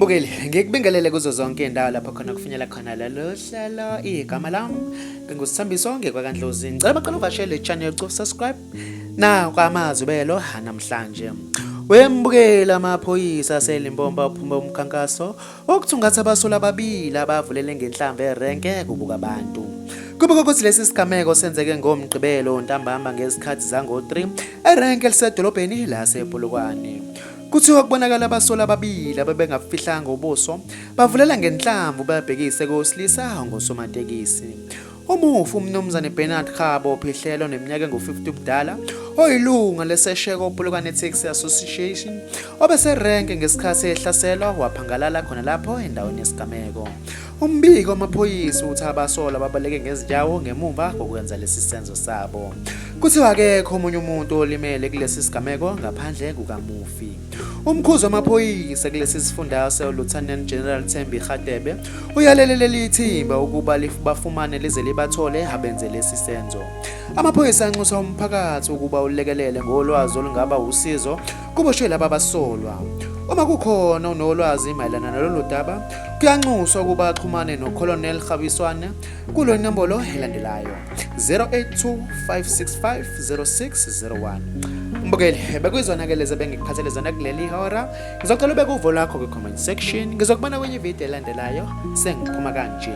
Mbukeli, ngikubingelele kuzo zonke indawo lapho khona kufinyela khona lelo hlelo. Igama lami nginguSithambiso ngekwaKaNdlozi. Ngicela baqale uvashele channel co subscribe na kwamazubelo namhlanje. Wembukeli, amaphoyisa aseLimpopo aphume umkhankaso wokuthungatha abasolwa ababili abavulele ngenhlamvu erenke kubuka abantu. Kubikwa ukuthi lesi sigameko senzeke ngoMgqibelo ntambama ngezikhathi zango-3 erenke elisedolobheni lasePolokwane. Kuthiwa kubonakala abasolwa ababili abebengafihlanga ubuso bavulela ngenhlamvu babhekise kowesilisa ongusomatekisi. Umufi uMnumzane Bernard Khabo Phihlelo oneminyaka engu-50 ubudala oyilunga leSesheko Polokwane Taxi Association obeserenke ngesikhathi ehlaselwa waphangalala khona lapho endaweni yesigameko. Umbiko wamaphoyisa uthi abasolwa babaleke ngezinyawo ngemumva kokwenza lesi senzo sabo. Kuthiwa akekho omunye umuntu olimele kulesi sigameko ngaphandle kukamufi. Umkhuzi wamaphoyisa kulesi sifundazwe uLieutenant General Thembi Kgatebe uyalele leli thimba ukuba bafumane lize libathole abenze lesi senzo. Amaphoyisa anxusa umphakathi ukuba ulekelele ngolwazi olungaba usizo kuboshwe laba basolwa. Uma kukhona onolwazi mayelana nalolu daba, kuyanxuswa ukuba axhumane noColonel Kgabiswane kulo inombolo elandelayo 082 565 0601. Mbukeli, bekuyizona-ke lezi ebengikuphathele zona kuleli hora. Ngizocela ubeke uvo lwakho kwi-comment section. Ngizokubona kwenye ividiyo elandelayo. Sengiphuma kanje.